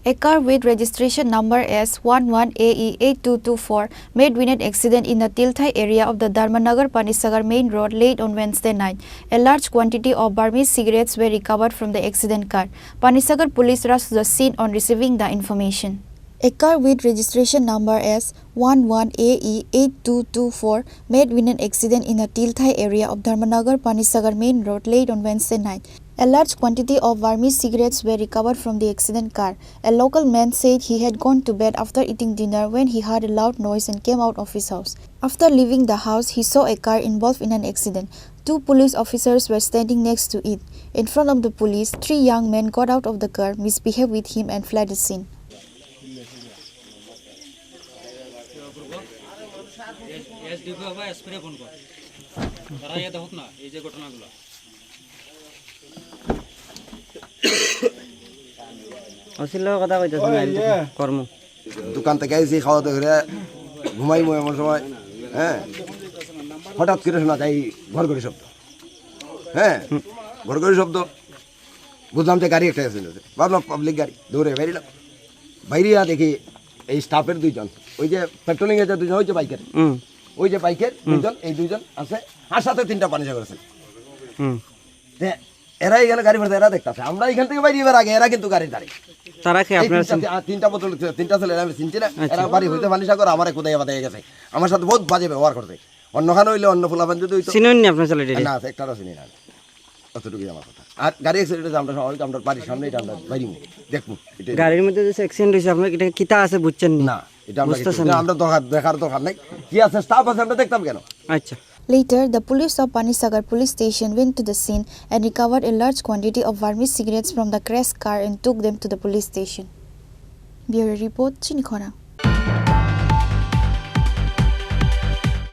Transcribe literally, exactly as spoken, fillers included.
A car with registration number S one one A E eight two two four met with an accident in the Tilthai area of the Dharmanagar Panisagar main road late on Wednesday night. A large quantity of Burmese cigarettes were recovered from the accident car. Panisagar police rushed to the scene on receiving the information. A car with registration number S one one A E eight two two four met with an accident in the Tilthai area of Dharmanagar Panisagar main road late on Wednesday night. A large quantity of Burmese cigarettes were recovered from the accident car. A local man said he had gone to bed after eating dinner when he heard a loud noise and came out of his house. After leaving the house, he saw a car involved in an accident. Two police officers were standing next to it. In front of the police, three young men got out of the car, misbehaved with him, and fled the scene. SDPO বা এসপিরে ফোন কর, তারা ইয়ে দেখুক না এই যে ঘটনাগুলো। অসিল কথা কইতেছে না, এমনি কর্ম। দোকান থেকে আইছি, খাওয়া দাওয়া করে ঘুমাইমু এমন সময়, হ্যাঁ, হঠাৎ করে শোনা যায় ঘড়ঘড়ি শব্দ, হ্যাঁ, ঘড়ঘড়ি শব্দ। বুঝলাম যে গাড়ি একটা অ্যাক্সিডেন্ট হয়েছে, ভাবলাম পাবলিক গাড়ি, দৌড়ে বেরিলাম। বাইরে দেখি এই স্টাফের দুইজন, ওই যে পেট্রোলিং এ যে দুইজন, ওই যে বাইকের, হুম। ওই যে বাইকের হুম। দুইজন, এই দুইজন আছে, আর সাথে তিনটা পানি সাগর আছে। হুম। তে এরা এখানে গাড়ি ফেলছে, এরা দেখতাছে। আমরা এখান থেকে বাইরে এবার আগে, এরা কিন্তু গাড়ির ধারে। তারা কি এই আপনার তিনটা, ছেলে? আ, তিনটা বোতল, তিনটা ছেলে আমি চিনছি না। আচ্ছা। এরা বাড়ি হইতে পানি সাগর, আমারে কোথায় বাতায় গেছে। আমার সাথে বহুত বাজে ব্যবহার করছে। অন্যখানে হইলে অন্য ফুলাফান যদি হইতো। চিনেননি আপনার ছেলেটিরে? না, একটারও চিনি না। অতটুকুই আমার কথা। আর গাড়ি অ্যাক্সিডেন্ট হয়েছে, আমরা স্বাভাবিক, আমরা বাড়ির সামনে এটা আমরা বাইরে দেখবো। এটাই। গাড়ির মধ্যে যে অ্যাক্সিডেন্ট হয়েছে, আপনার এটা কিতা আছে বুঝছেন নি? না, এটা আমরা বুঝতেছেন কিছু না। না, আমরা দরকার, দেখার দরকার নাই। কি আছে, স্টাফ আছে, আমরা দেখতাম কেন? আচ্ছা। Later, the police of Panisagar police station went to the scene and recovered a large quantity of Burmese cigarettes from the crash car and took them to the police station. Bureau report, Chini Khorang.